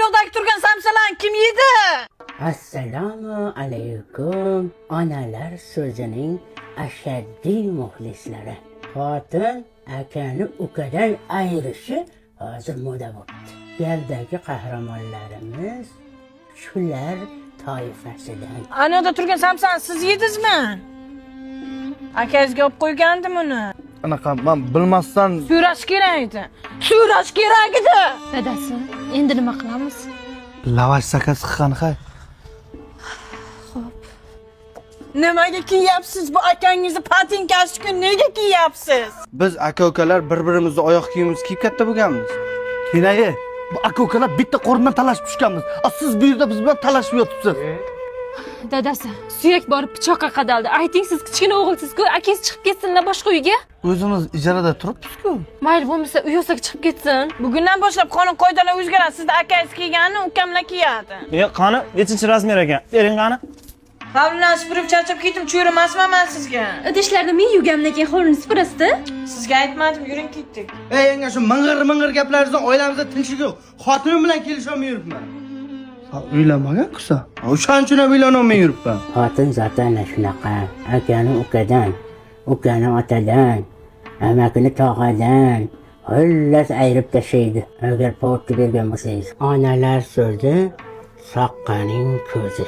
Yoqdagi turgan samsalarni kim yedi? Assalomu alaykum, onalar so'zining ashaddiy muxlislari. Xotin akani ukadan ayirishi hozir moda bo'libdi. Galdagi qahramonlarimiz shular toifasidan. Ana yoqda turgan samsani siz yedingizmi? Akangizga olib qo'ygandim uni. Anaqa man bilmasdan. So'rash kerak edi. So'rash kerak edi. Dadasi, endi nima qilamiz? Lavash заказ qilgan hay. Nimaga kiyyapsiz bu akangizni patinkasi-ku, nega kiyyapsiz? Biz aka ukalar bir birimizni oyoq kiyimimizni kiyib katta bo'lganmiz. Kenayi, bu aka ukalar bitta qo'rindan talashib tushganmiz. A siz bu yerda biz bilan talashib yotibsiz. Dadasi, suyak borib pichoqqa qadaldi. Ayting, siz kichkina o'g'ilsiz-ku, akangiz chiqib ketsinlar boshqa uyga. O'zimiz ijarada turibmiz-ku. Mayli, bo'lmasa uy olsak chiqib ketsin. Bugundan boshlab qonun qoidalar o'zgaradi. Sizni akangiz kiyganini ukamlar kiyadi. E, qani, nechinchi размер ekan? Bering qani. Hovlini supurib charchab ketdim, cho'rimasman man sizga. Idishlarni men yuvganimdan keyin hovlini supurasizda. Sizga aytmadim, yuring ketdik. Ey yanga, shu ming'ir ming'ir gaplaringizdan oilamizda tinchlik yo'q. Xotinim bilan kelisholmay yuribman. Sen uylanmagan-ku sen. O'shaning uchun ham uylanolmay yuribman. Xotin zoti ana shunaqa. Akani ukadan, ukani otadan, amakini tog'adan, xullas ayirib tashlaydi. Agar повод bergan bo'lsangiz. Onalar so'zi soqqaning ko'zi.